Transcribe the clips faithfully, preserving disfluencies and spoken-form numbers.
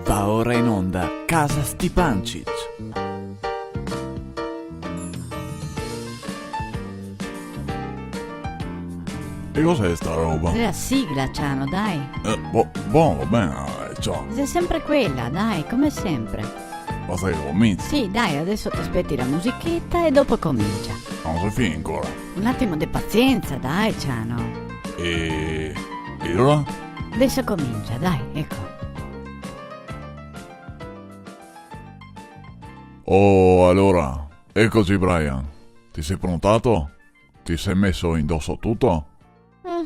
Va ora in onda Casa Stipancich. E cos'è sta roba? Xe la sigla, Ciano, dai. Eh, bo-, bon, va ben, eh, ciò. Xe sempre quela, dai, come sempre. Basta che cominci. Sì, dai, adeso te speti la musicheta e dopo comincia. Ma no xe finì ancora. Un atimo de pazienza, dai, Ciano. E, e alora? Adeso comincia, dai, eco. Oh, alora, ecoci, Brian. Ti si prontato? Ti si meso indoso tuto? Mm.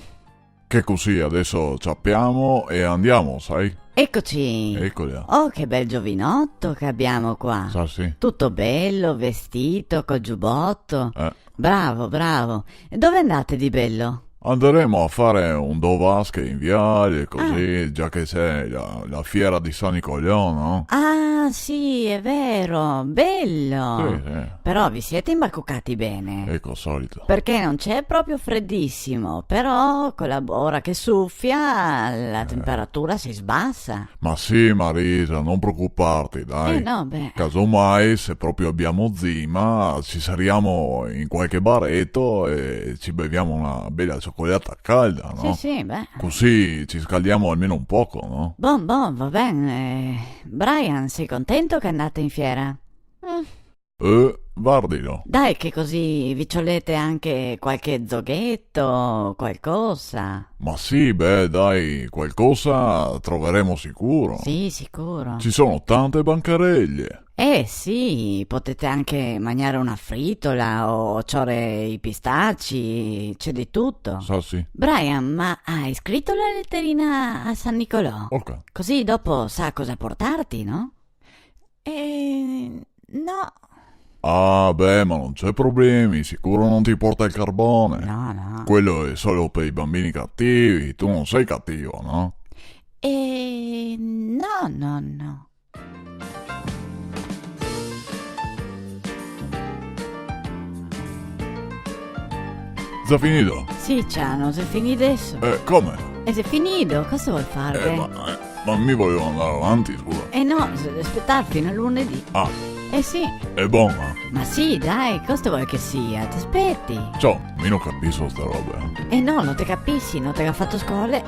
Che cusì adeso ciapemo e andemo, sa? Ecoci. Eco là. Oh, che bel giovinoto che abbiamo qua. Sa, sì. Tutto bello, vestito, col giubbotto. Eh. Bravo, bravo. E dove andate di bello? Anderemo a fare un do vasche in viale, cusì, ah, già che xe la, la fiera de San Nicolò, no? Ah, sì, xe vero, bello. Sì, sì. Però vi siete imbacucati bene. Eco, solito. Perché non c'è proprio freddissimo, però con la, ora che soffia la, eh, temperatura si sbassa. Ma sì, Marisa, no preocuparti, dai. Eh, no, beh. Casomai, se proprio abbiamo zima, ci seriamo in qualche bareto e ci beviamo una bella cioccolata calda, no? Sì, sì, beh. Cusì ci scaldiamo almeno un poco, no? Bon, bon, va ben. Eh, Brian, sei contento che andate in fiera? Mm. Eh, vardilo. Dai, che così vi ciolete anche qualche zoghetto, qualcosa. Ma sì, beh, dai, qualcosa troveremo sicuro. Sì, sicuro. Ci sono tante bancarelle. Eh, sì, potete anche mangiare una fritola o ciore i pistaci, c'è di tutto. Sa, sì. Brian, ma hai scritto la letterina a San Nicolò? Ok. Così dopo sa cosa portarti, no? Eh, no. Ah, beh, ma non c'è problemi, sicuro non ti porta il carbone. No, no. Quello è solo per i bambini cattivi, tu non sei cattivo, no? Eh, no, no, no. Xe finì? Sì, Ciano, xe finì deso. Eh, come? E xe finì, cosa vuoi fare? Eh, ma, eh, ma mi volevo andare avanti, scusa. Eh no, se devi aspetar fin a lunedì. Ah. Eh sì. Xe bona? Ma sì, dai, cosa vuoi che sia? Te speti. Ciò, mi no capiso sta roba, eh. Eh no, no te capisi, no te ga fato scole.